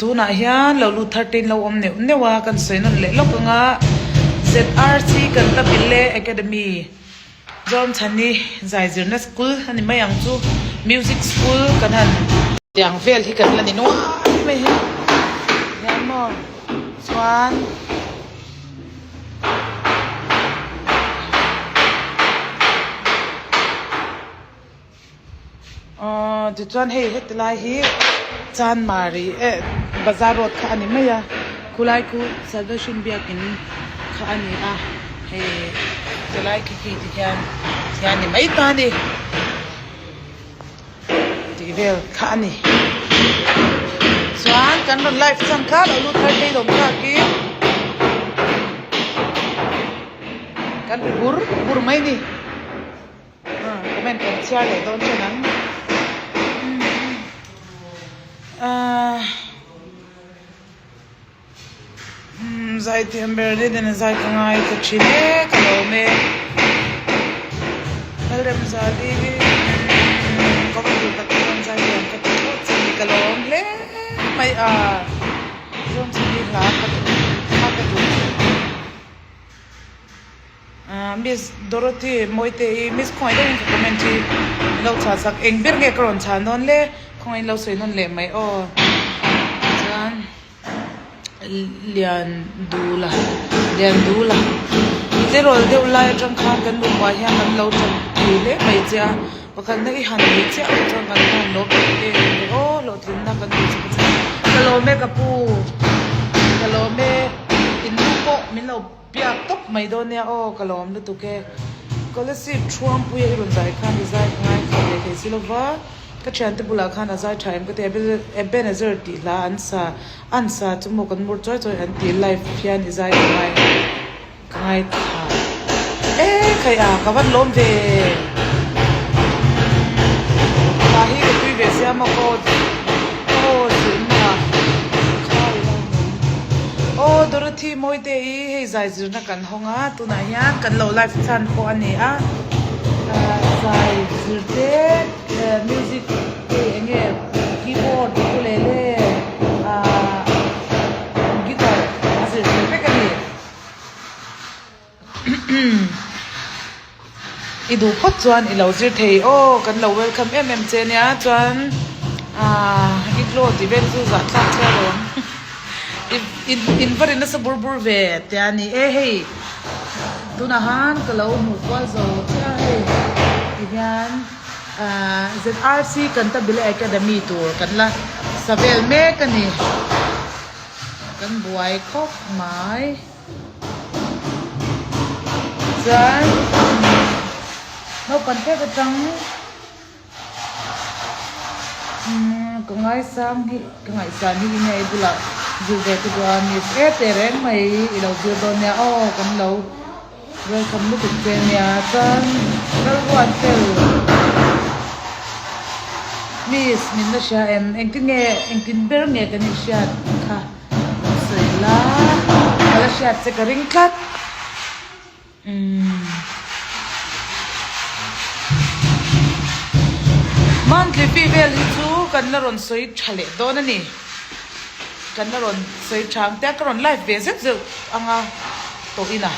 Tunah hian lo lut thar te in lo awm neuh neuh a, kan sawi nawn leh lawk ang a, ZRC Cantabile Academy Zawmchhani zai zirna school a ni mai ang chu, music school kan han. Tiang vel hi kan la ni nual mai hi hian maw chuan. Aww tichuan hei heti lai hi Chanmari eh bazar road kha a ni mai a khulai khu Salvation biakin kha a ni a hei tilai khi khi ti hian hian ni mai ta a ni tih vel kha a ni chuan kan rawn live chhan kha lo lut thar phei lawm thlak hi kan ri bur bur mai a ni. Comment kan chhiar leh dawn chen ang. Zaithiam ber te den a zai ka ngai ta thin e ka lawm e. Lalremzali ka va duh tak chuan zaithiam ka ti thlawt che ni ka lawm hle mai a. Zawngchhani hla ka duh kha ka duh. Miss Dorothy Mawite i Miss khawngaih deuhin ka comment hi min lo chhuah sak eng ber nge ka rawn chhan dawn le khawngaih in lo sawi nawn leh mai aw chuan Liandula Liandula i tleirawl deuh lai atang khan kan nupa hian kan lo that thei hle mai che a pakhatna i han neih chiah loh chuan kan han lawm em em ve aw hlawhtlinna kan duh chak a che ka lawm e ka pu ka lawm e in nu pawh min lo. Biak tawp mai dawn nia aw ka lawm lutuk e. Scholarship Thuampuia i rawn zai khan i zai ngai kha ve thei si lova ka thiante bulah khan a zai tha em ka ti a Ebenezer tih hla an sa an sa chu maw kan mur chawi chawi an ti live hian i zai ka ngai ka ngai tha e khai a ka van lawm ve hla hi ka tui ve sia maw ka aw ka aw zirna ah kha i lo nung aw Dorothy Mawite i hei zai zirna kan hawng a tunah hian kan lo live chhan pawh a ni a zai zir te music hei eng nge keyboard ukulele ah guitar a zir thei vek a ni. I duh phawt chuan i lo zir thei aw kan lo welcome em em che nia chuan ahh i glow tih vel chu zah thlak chhiar lo ang in in va ri nasa bur bur ve tia a ni e hei tunah han ka lo hmuh kual zo chiah a hei ti hian ahh ZRC Cantabile Academy tur kan la sa vel mek a ni kan buai khawp mai. Chuan naupang tet atang umm ka ngaisang hi ka ngaihsan hi enge i bulah zir ve te duh a miss e teh reng mai i lo zir dawn nia aw kan lo welcome lutuk che nia chuan lalruat fel miss min la hria em engtin nge engtin ber nge kan inhriat kha. Kan sawi la, ka la hriat che ka ring tlat. Umm. Monthly fee vel hi chu kan la rawn sawi tha leh dawn a ni. Kan la rawn sawi tha ang tia ka rawn live ve zeuh zeuh anga tawh ina.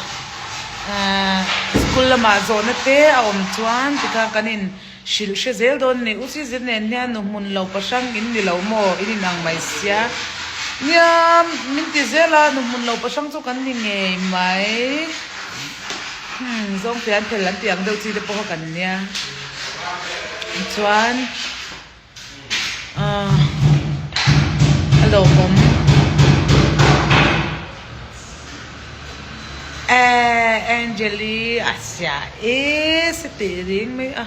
Ahh school lamah zawhna te a awm chuan tikhan kan in. Hrilh hre zel dawn ni. U Sizir nen hian nu hmun lo pahrang in ni lo maw? In inang mai sia. Nia, min ti zel a, nu hmun lo pahrang chu kan ni ngei mai. Hmm, zawng fian phel an tih ang deuh chi te pawh kha kan nia. Chuan, ah, a lawmawm. Eh, Angeli a sia e si tih ring mai a.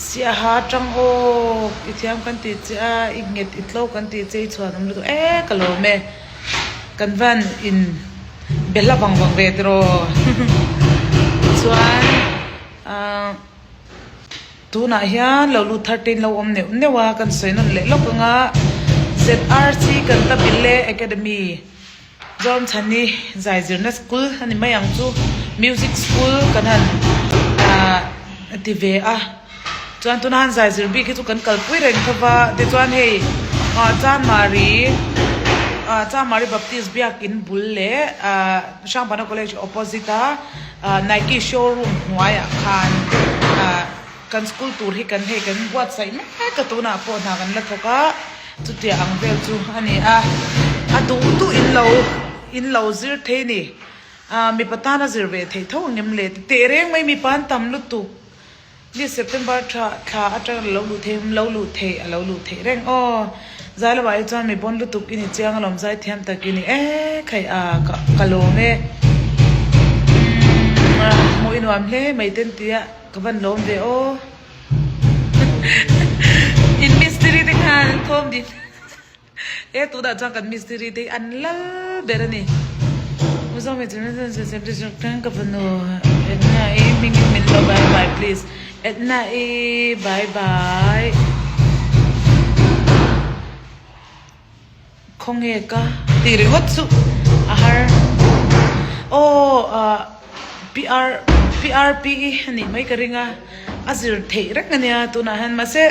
Siaha tang aw, i thiam kan tih che a, i nghet i tlo kan tih che i chhuan awm lutuk e ka lawm e. Kan van in be hla vang vang ve tiraw. Chuan ah tunah hian lo lut thar te in lo awm neuh neuh a, kan sawi nawn leh lawk ang a. ZRC Cantabile Academy. Zawmchhani zai zirna school a ni mai ang chu music school kan han ah ti ve a chuan tuna han zai zir bik hi chu kan kalpui reng tho va tichuan hei. Ah Chanmari ah Chanmari Baptist biakin bul leh ah Hrangpana College opposite a ah Nike showroom hnuaiah khan ah kan school tur hi kan hei kan buatsaih mek a tunah pawh hna kan la thawk a chutiang ang vel chu a ni a a duh duh in lo in lo zir thei a ni ah mipa tana zir ve theih tho ang em le teh reng mai mipa an tam lutuk. Ni September tha thla atang a lo luh theih lo luh theih a lo luh theih reng aw. Zai lamah hi chuan mi bawn lutuk i ni chiang alawm zai thiam tak i ni e khai a ka ka lawm e. Umm hmuh i nuam hle mai ten tia ka van lawm ve aw. In mistiri te khan an thawm din. E tunah chuan kan mistiri te hi an lal ber a ni. Mizo hmeichhe ka fanu Edna i hmingin min lo bye bye please Edna i bye bye khawnge ka tih ringawt chu a har aw ah PR PRP a nih mai ka ring a a zir theih reng a nia tunah hian mahse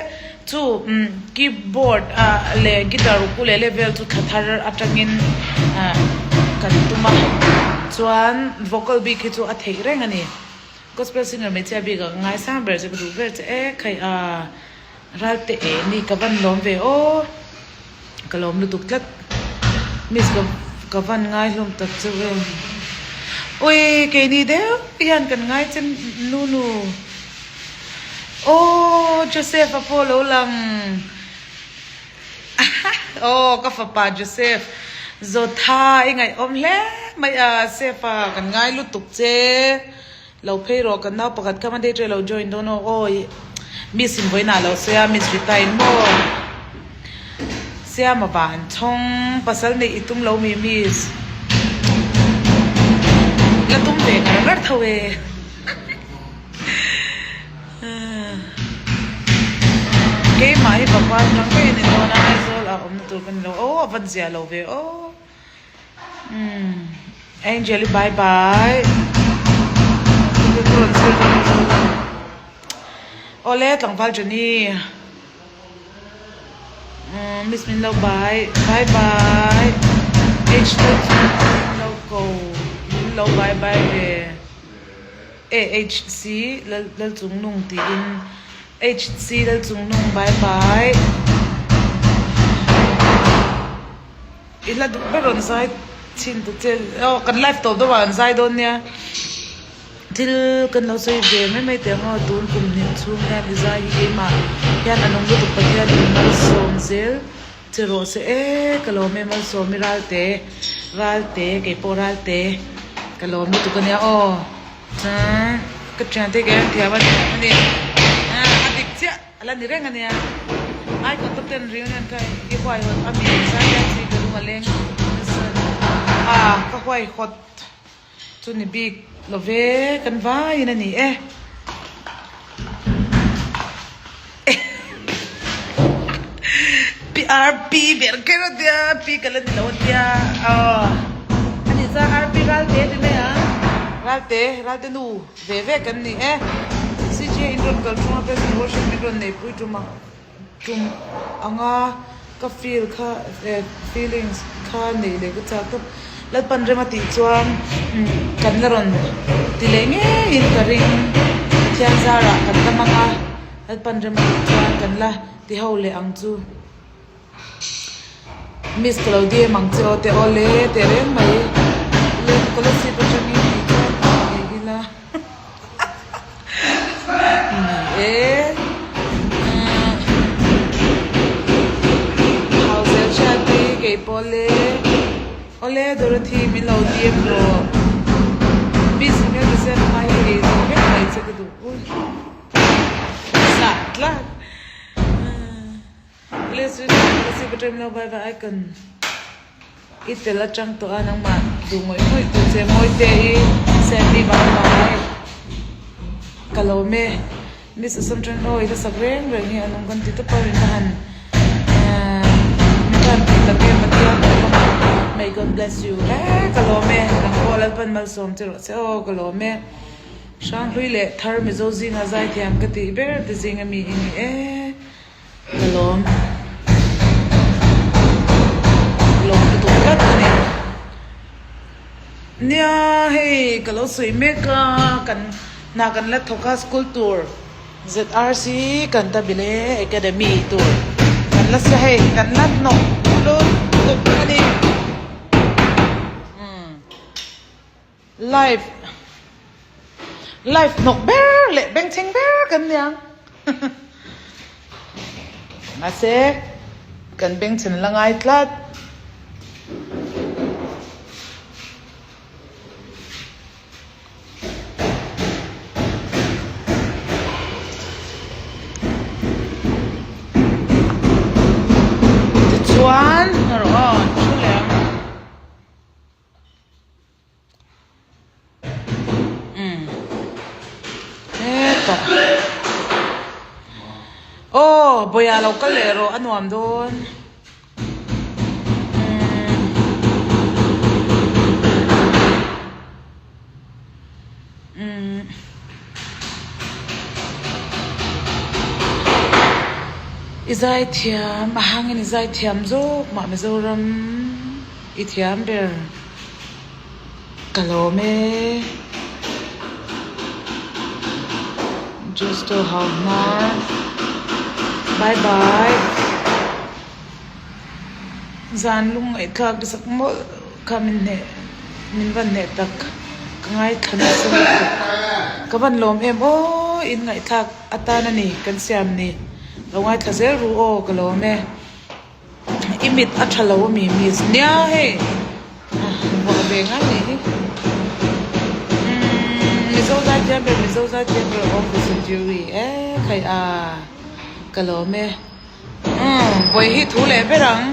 Chu keyboard leh guitar ukulele vel chu thla thar atangin kan tum a, chuan vocal bik hi chu a theih reng a ni. Gospel singer hmeichhia bik ah ka ngaisang ber che ka duh ber che e khai a Ralte e ni ka van lawm ve aw ka lawm lutuk tlat miss ka ka van ngai hlawm tak che em ui keini deuh hian kan ngai che nu nu. Aw Joseph a pawh lo lang Aw ka fapa Joseph Zawtha i ngaihawm hle mai a Sef a kan ngai lutuk che lo phei rawh kan nau pakhat kha Monday ṭe lo join dawn aw awi Miss in vawiinah lo sawi a Miss Rita in maw Siama van chhawng pasal neih i tum lo mi Miss la tum ve ngar ngar tho e. Keimah hi papa atang daih a ni dawn a, Aizawl ah awmna tur ka ni lo aw a van zia lo ve aw umm Angel i bye bye awle tlangval Johnny umm miss min lo bye bye bye H te chu min lo ko min lo bye bye ve. AHC Lalchungnung tiin HC Lalchungnung bye bye I la duh ber rawn zai chhin ta che aw kan live tawp deuh ah an zai dawn nia thil kan lo sawi ve mai mai teh ang aw tun kum hnih chhung hian i zai hi keimah hian a nung lutuk Pathian in malsawm zel che rawh se e ka lawm e malsawm i ralte ralte keipawh ralte ka lawm lutuk ania aw chuan ka thiante ke an thiam a thiam ani a dik chiah a la ni reng ania icon top ten reunion kha i huaihawt a mi zai chi ka lung a leng nasa a ka huaihawt Chu ni bik lo ve kan vaiin a ni e. Pi RP ber kher a tia Pi ka la ni lo a tia aw a ni chuan RP Ralte ti mai ang Ralte Ralte nu ve ve kan ni e. CJ in rawn kal ṭhung a Present Worship min rawn neihpui ṭum a. Tum anga ka feel kha eh feelings kha neih leh ka chak tawp. Lalpan rem a tih chuan kan la rawn ti leh ngeiin ka ring. Pathian zarah kan la mang a, Lalpan rem a tih chuan kan la ti ho leh ang chu. Miss ka lo DM ang che aw teh aw le teh reng mai. Leng Kolasib atangin tih chuan nei ila. Ni e. Hauzel hriat hi kei pawh le. Awle Dorothy min lo DM rawh. Miss hmel ka siam hma hi ei zawh vek mai che ka duh ui. Zah tlat. Please bye bye icon. I tel atang tawh a nangmah duh ngawih ngawih tu che Mawite i Sandy bye bye ka lawm e Miss Assumption aw i la sak reng reng hi a nung kan ti tawp a min va han ahh min va han tih tak em Pathian ka lawm a May God bless you e ka lawm e nang pawh Lalpan malsawm che rawh se aw ka lawm e Hranghlui leh Thar Mizo zinga zaithiam ka tih ber te zinga mi i ni e. Ka lawm. Nia hei ka lo sawi mek a kan hna kan la thawk a school tur ZRC Cantabile Academy tur kan la sa hei kan la hnawk lut tuk a ni live live hnawk ber leh bengchheng ber kan niang mahse kan bengchhen la ngai tlat. Tichuan erawh aw thu leh ang. Umm hetah aw bawihah lo kal leh rawh a nuam dawn. Umm i zaithiam a hangin i zaithiam zawk mah Mizoram i thiam ber ka lawm e Justo hau hnar bye bye zan lungngaihthlak sak mawlh kha min hneh min van hneh tak ka ngaithla nasa lutuk ka van lawm em aw in ngaihthlak atan a ni kan siam ni lo ngaithla zel ru aw ka lawm e. I mit a tha lo ami miss nia hei vuah ve ngai nih hi umm mizo zaithiam ber mizo zaithiam ber of the century e khai a ka lawm e umm vawi hi thu leh ber ang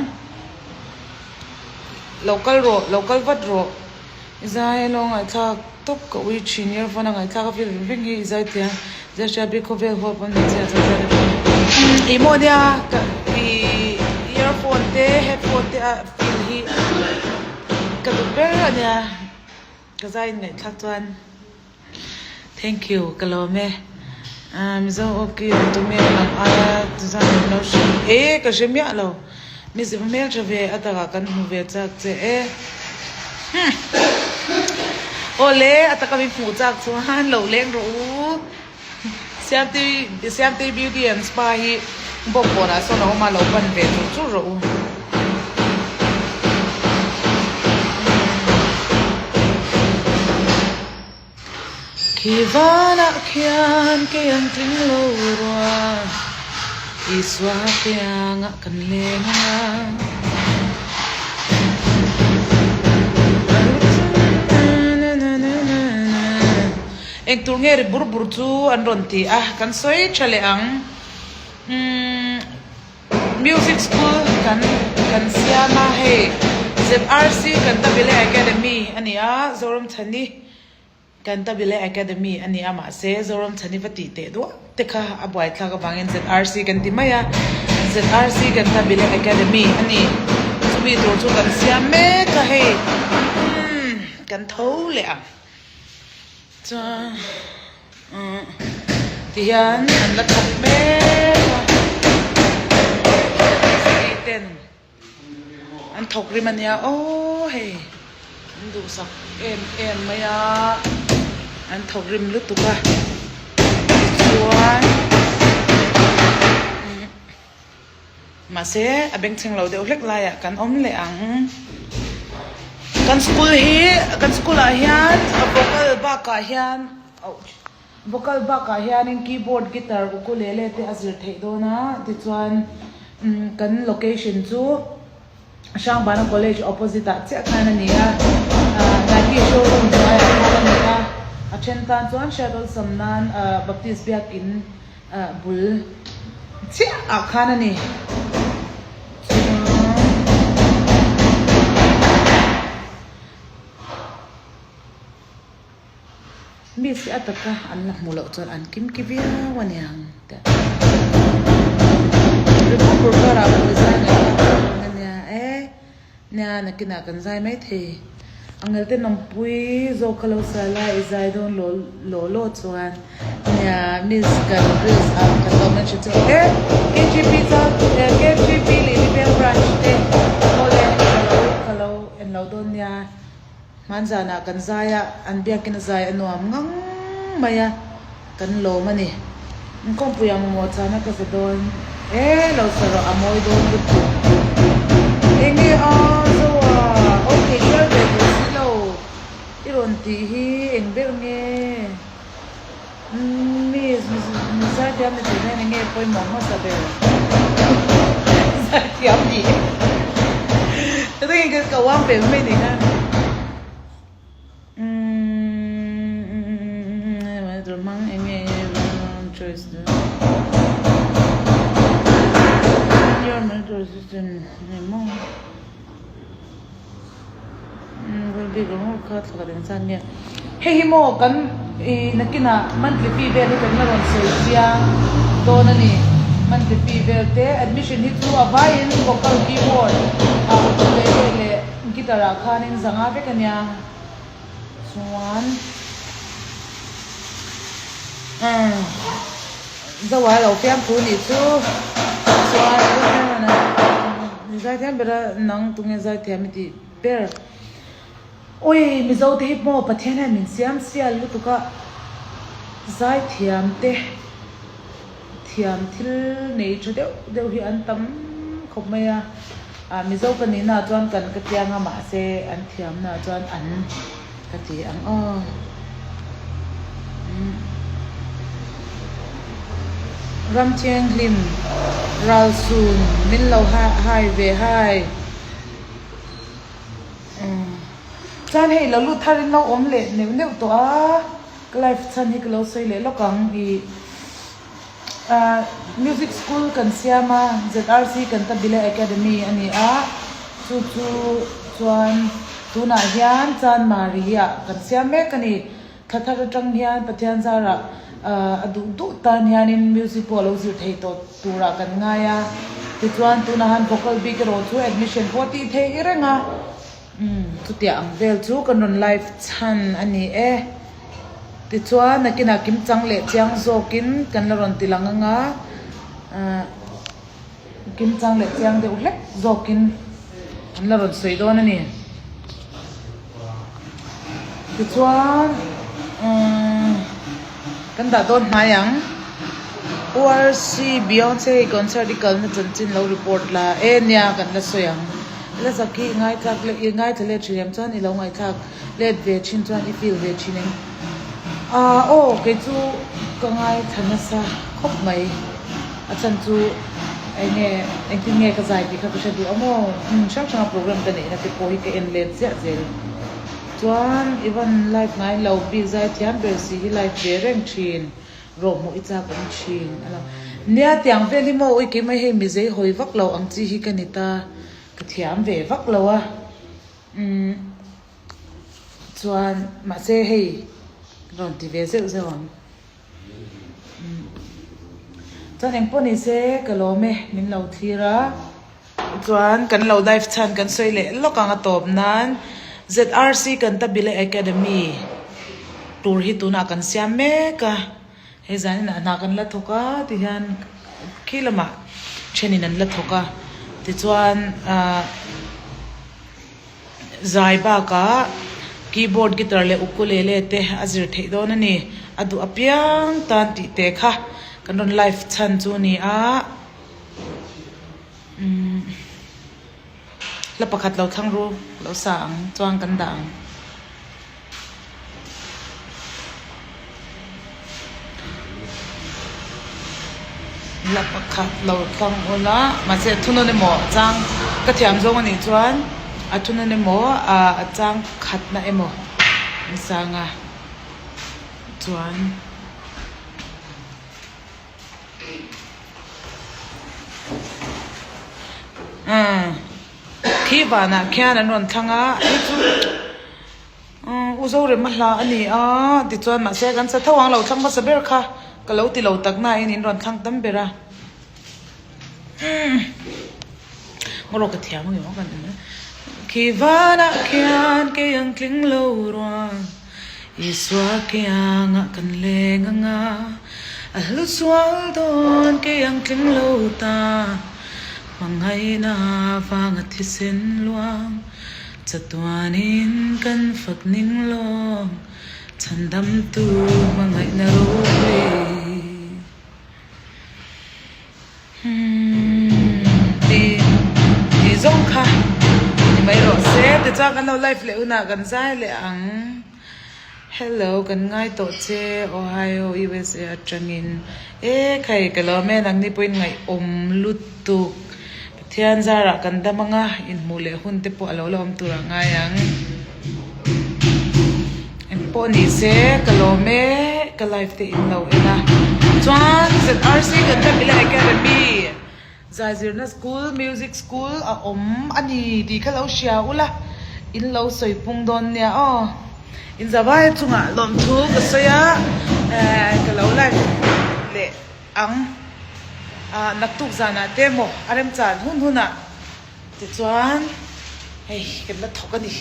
lo kal rawh lo kal vat rawh i zai a lo ngaihthlak tawp ka ui thin earphone a ngaihthlak a feel veng veng hi i zai thiam zia hria bik khawvel huap an hmeichhia chuan zai umm ih maw nia ka ih earphone te headphone te a feel hi ka duh ber a nia ka zai in ngaihthlak chuan thank you ka lawm e ah mizo aw ki awm tum nge nang aia zan in lo hrilh e ka hre miah lo. Mi zim hmel tha ve a takah kan hmu ve chak che e. Awle a taka min hmuh chak chuan lo leng rawh u. Siamtei Siamtei Beauty and Spa hi bawkbawnah sawn a awm a lo pan ve chur chur rawh u. Khi vanah khian kei an tling lo rua, Isua kiangah kan leng ang a. Eng tur nge ri bur bur chu an rawn ti a, kan sawi tha leh ang. Umm Music school kan kan siam a, hei ZRC Cantabile Academy a ni a, Zoramchhani. Cantabile Academy a ni a, mahse Zoram Chhani va tih teh duah te kha a buaithlak avangin ZRC kan ti mai a, ZRC Cantabile Academy a ni. Chumi tur chu kan siam mek a hei, umm kan tho leh ang chuan umm tihian an la thawk mek a, city ten. An thawk rim a nia aw hei an duhsak em em mai a an thawk rim lutuk a tichuan mahse a bengchheng lo deuh hlek laiah kan awm leh ang kan school hi kan school ah hian vocal bakah hian ouch Vocal bakah hianin keyboard, guitar, ukulele te a zir theih dawn a, tichuan kan location chu Hrangbana College opposite ah chiah khan a ni a, Nike showroom hnuaiah khan a ni a, a then tan chuan hriat awlsam nan Baptist biakin bul chiah ah khan a ni. Chuan. Mi si a taka an la hmuh loh chuan an kim ki viau a niang te Ripu Burger ah pawh zai ngaih thlak thlak ang a nia e nia nakinah kan zai mai thei Angel te nawmpui zawk kha lo sa la i zai dawn law law law chuan nia Miss kan reels ah kan lo mention chu e KGP chuan KGP Lily Veng branch te awle ka lo ka lo en lo dawn nia. Hmanzanah kan zai a, an biakin a zai a nuam ngang mai a, kan lawm a ni. Inkhawmpui ang maw chana ka za dawn e, lo sa rawh a mawi dawn lutuk. Enge a Zoa, ok share ve duh si lo i rawn tih hi eng ber nge? Miss, zaithiam ni tur hian enge pawimawh hmasa ber? Zaithiam ni e. Ka tengin ka uang ve mai ni kha. Umm hmang enge choice your mentor system emaw Hei hi maw kan ih nakinah monthly fee vel hi kan la rawn sawi chiang dawn a ni. Monthly fee vel te admission hi chu a vaiin vocal keyboard ah ukulele leh guitar ah khanin zanga vek a nia chuan umm. Zoa lo fiam thu nih chu chuan zaithiam bera nang tunge zaithiam i tih ber awi Mizo te hi maw Pathian hian min siam sial lutuk a zaithiam te thiam thil nei tha deuh deuh hi an tam khawp mai a ah Mizo ka nihna ah chuan kan ka chiang a mahse an thiamna ah chuan an ka ti ang aw. Ram thianghlim ralsun min lo hai ve hai. Chuan hei lo lut thar in lo awm leh neuh neuh tawh a, ka life chhan hi ka lo sawi leh lawk ang ih music school kan siam a ZRC Cantabile Academy a ni a, chu chu chuan tunah hian Chanmari ah kan siam mek a ni. Thla thar atang hian Pathian zarah a duh duh tan hianin music pawh a lo zir thei tawh turah kan ngai a, tichuan tunah han vocal bik erawh chu admission pawh a tih theih reng a, umm chutiah ang vel chu kan rawn live chhan a ni e. Tichuan nakinah kimchang leh chiang zawkin kan la rawn ti lang ang a, ah kimchang leh chiang deuh hlek zawkin an la rawn sawi dawn a ni. Tichuan umm kan dah dawn hnai ang. URC Beyonce concert i kalna chanchin lo report la e nia kan la sawi ang. I la zak hi i ngaithlak leh i ngaithla let thin em chuan i lo ngaihthlak let ve thin chuan i feel ve thin em. Aaa aw kei chu ka ngaithla nasa khawp mai a chhan chu eng nge engtin nge ka zai tih kha ka hre duh a maw hmun hrang hranga program ka neihna te pawh hi ka en let ziah zel chuan i van live ngai lo bik zai thiam ber si hi live ve reng thin rawh hmuh i chak awm thin a lo nia tiang vel hi maw ui keimah hei mizei hawi vak lo ang chi hi ka ni ta ka thiam ve vak lo a umm. Chuan mahse hei rawn ti ve zeuh zeuh ang. Chuan eng pawh ni se ka lawm e min lo thlir a. Chuan kan lo dive chhan kan sawi leh lawk ang a tawp nan ZRC Cantabile Academy tur hi tunah kan siam mek a. Hei zanin ah hna kan la thawk a tihian khi lamah thenin an la thawk a tichuan ah. Zai bakah keyboard, guitar leh ukulele te a zir theih dawn a ni. A duh apiang tan tih te kha kan rawn live chhan chu a ni a. Umm hla pakhat lo thlang ru lo sa ang chuan kan dah ang. La pakhat lo thlang ula mahse a thunawn emaw a chang ka thiam zawng anih chuan a thunawn emaw ah a chang khatna emaw an sang a chuan. Umm khi vanah khian an rawn thlang a hei chu. Umm u Zorema hla a ni a tichuan mahse kan sa tho ang lo thlang hmasa ber kha ka lo ti lo tak nain in rawn thlang tam ber a umm ngaw ka thiam ang emaw kan Khi vanah khian kei ang tling lo ruang Isua kiangah kan leng ang a a hlu sual dawn kei ang tling lo ta hmangaihna vanga thisen luang. Chatuanin kan fak ning lawng chhandamtu hmangaihna ropui. Ti tih zawng kha ni mai rawh se. Tichuan kan lo live leh hunah kan zai leh ang. Hello kan ngai tawh che Ohio USA atangin e khai ka lawm e nangni pawhin ngaihawm lutuk Pathian zarah kan dam anga inhmuh leh hun te pawh a lo la awm tur a ngai ang engpawh ni se ka lawm e ka live te in lo en a chuan ZRC kan Camila Academy Zaizirna school, music school a awm a ni tih kha lo hria ula, in lo sawi pung dawn nia aw. In zavai chungah lawmthu ka sawi a, eh ka lo live leh ang ah naktuk zanah te emaw a remchan hun hunah tichuan hei kan la thawk a ni,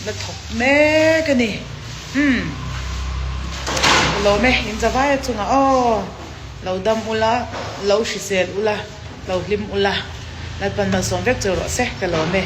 la thawk mek a ni umm ka lawm e in zavai chungah aw. Lo dam ula, lo hrisel ula, lo hlim ula, Lalpan malsawm vek chu rawh se ka lawm e.